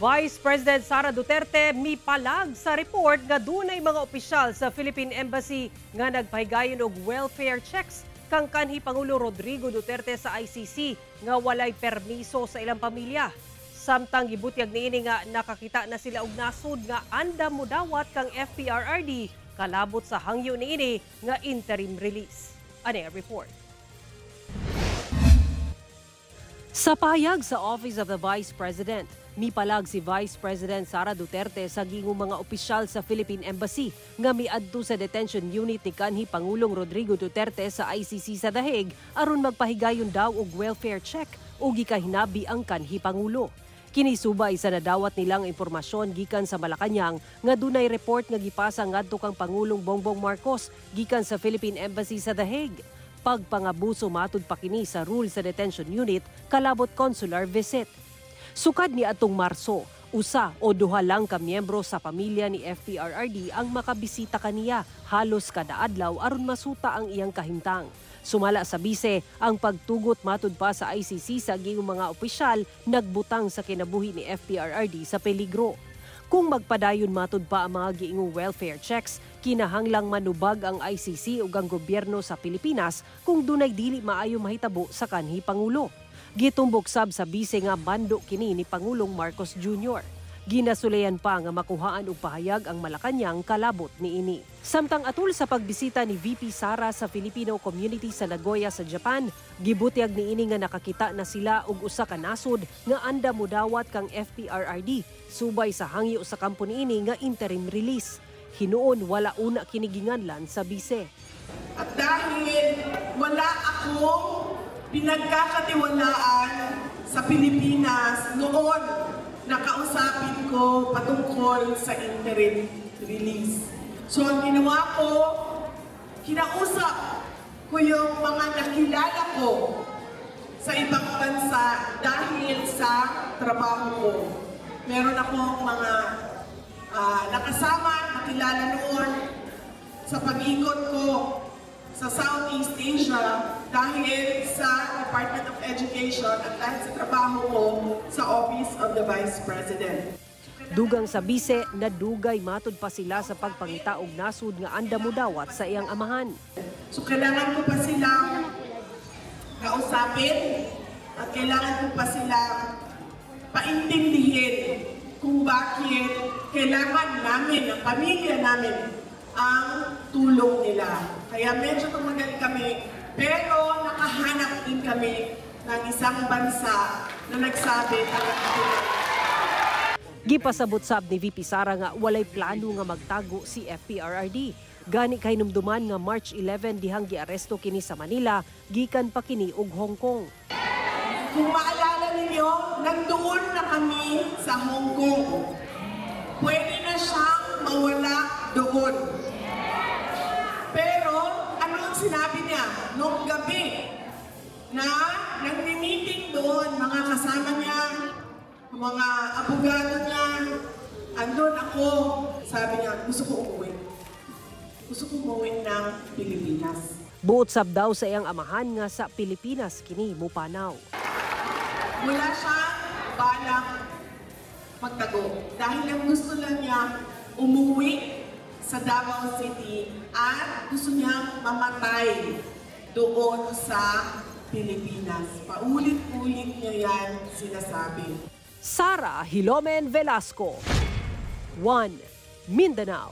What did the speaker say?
Vice President Sara Duterte mipalag sa report nga dunay mga opisyal sa Philippine Embassy nga nagpahigayon og welfare checks kang kanhi Pangulo Rodrigo Duterte sa ICC nga walay permiso sa ilang pamilya. Samtang gibutyag niini nga nakakita na sila og nasud nga andam modawat kang FPRRD kalabot sa hangyo niini nga interim release. Ani ang report. Sa pahayag sa Office of the Vice President, mipalag si Vice President Sara Duterte sa giingong mga opisyal sa Philippine Embassy nga miadto sa detention unit ni kanhi Pangulong Rodrigo Duterte sa ICC sa The Hague aron magpahigayon daw og welfare check o gikahinabi ang kanhi Pangulo. Kini subay sa nadawat nilang impormasyon gikan sa Malacañang nga dunay report nga gipasa ngadto kang Pangulong Bongbong Marcos gikan sa Philippine Embassy sa The Hague. Pagpangabuso matud pa kini sa rule sa detention unit kalabot consular visit. Sukad ni atong Marso, usa o duha lang ka miyembro sa pamilya ni FPRRD ang makabisita kaniya halos kada adlaw aron masuta ang iyang kahimtang. Sumala sa bise, ang pagtugot matud pa sa ICC sa giingong mga opisyal nagbutang sa kinabuhi ni FPRRD sa peligro. Kung magpadayon matud pa ang mga giingong welfare checks, kinahanglang manubag ang ICC ug ang gobyerno sa Pilipinas kung dunay dili maayo mahitabo sa kanhi Pangulo. Gitumbok sab sa bise nga mando kini ni Pangulong Marcos Jr. Ginasulayan pa nga makuhaan og pahayag ang Malacañang kalabot niini. Samtang atul sa pagbisita ni VP Sara sa Filipino community sa Nagoya sa Japan, gibutyag niini nga nakakita na sila og usa ka nasod nga andam modawat kang FPRRD subay sa hangyo sa kampo niini nga interim release. Hinuon wala una kini ginganlan sa bise. At dahil wala akong pinagkakatiwalaan sa Pilipinas noon na kausapin ko patungkol sa interim release. So ang ginawa ko, kinausap ko yung mga nakilala ko sa ibang bansa dahil sa trabaho ko. Meron akong mga nakasama, nakilala noon sa pag-ikot ko sa Southeast Asia dahil sa Department of Education at dahil sa trabaho ko sa Office of the Vice President. Dugang sa bise, nadugay matud pa sila sa pagpangita og nasud nga andam modawat sa iyang amahan. So kailangan ko pa silang kausapin at kailangan ko pa silang paintindihin kung bakit kailangan namin, ng pamilya namin, ang tulong nila. Kaya medyo tumagal kami, pero nakahanap din kami ng isang bansa na nagsabi talagang Gipasabot sab ni VP Sara nga walay plano nga magtago si FPRRD. Gani kay numduman nga March 11 dihang giaresto kini sa Manila, gikan pa kini og Hong Kong. Kung maalala ninyo, nandoon na kami sa Hong Kong. Pwede na siyang mawala doon. Pero ano ang sinabi niya noong gabi na nagmi-meeting doon, mga kasama niya, mga abogado niya, andun ako, sabi niya, "Gusto ko umuwi. Gusto ko umuwi ng Pilipinas." Buot sab daw sa iyang amahan nga sa Pilipinas kini mupanaw. Wala siyang balak magtago. Dahil ang gusto lang niya umuwi sa Davao City at gusto niyang mamatay doon sa Pilipinas. Paulit-ulit niya yan sinasabi. Sara Hilomen Velasco, 1 Mindanao.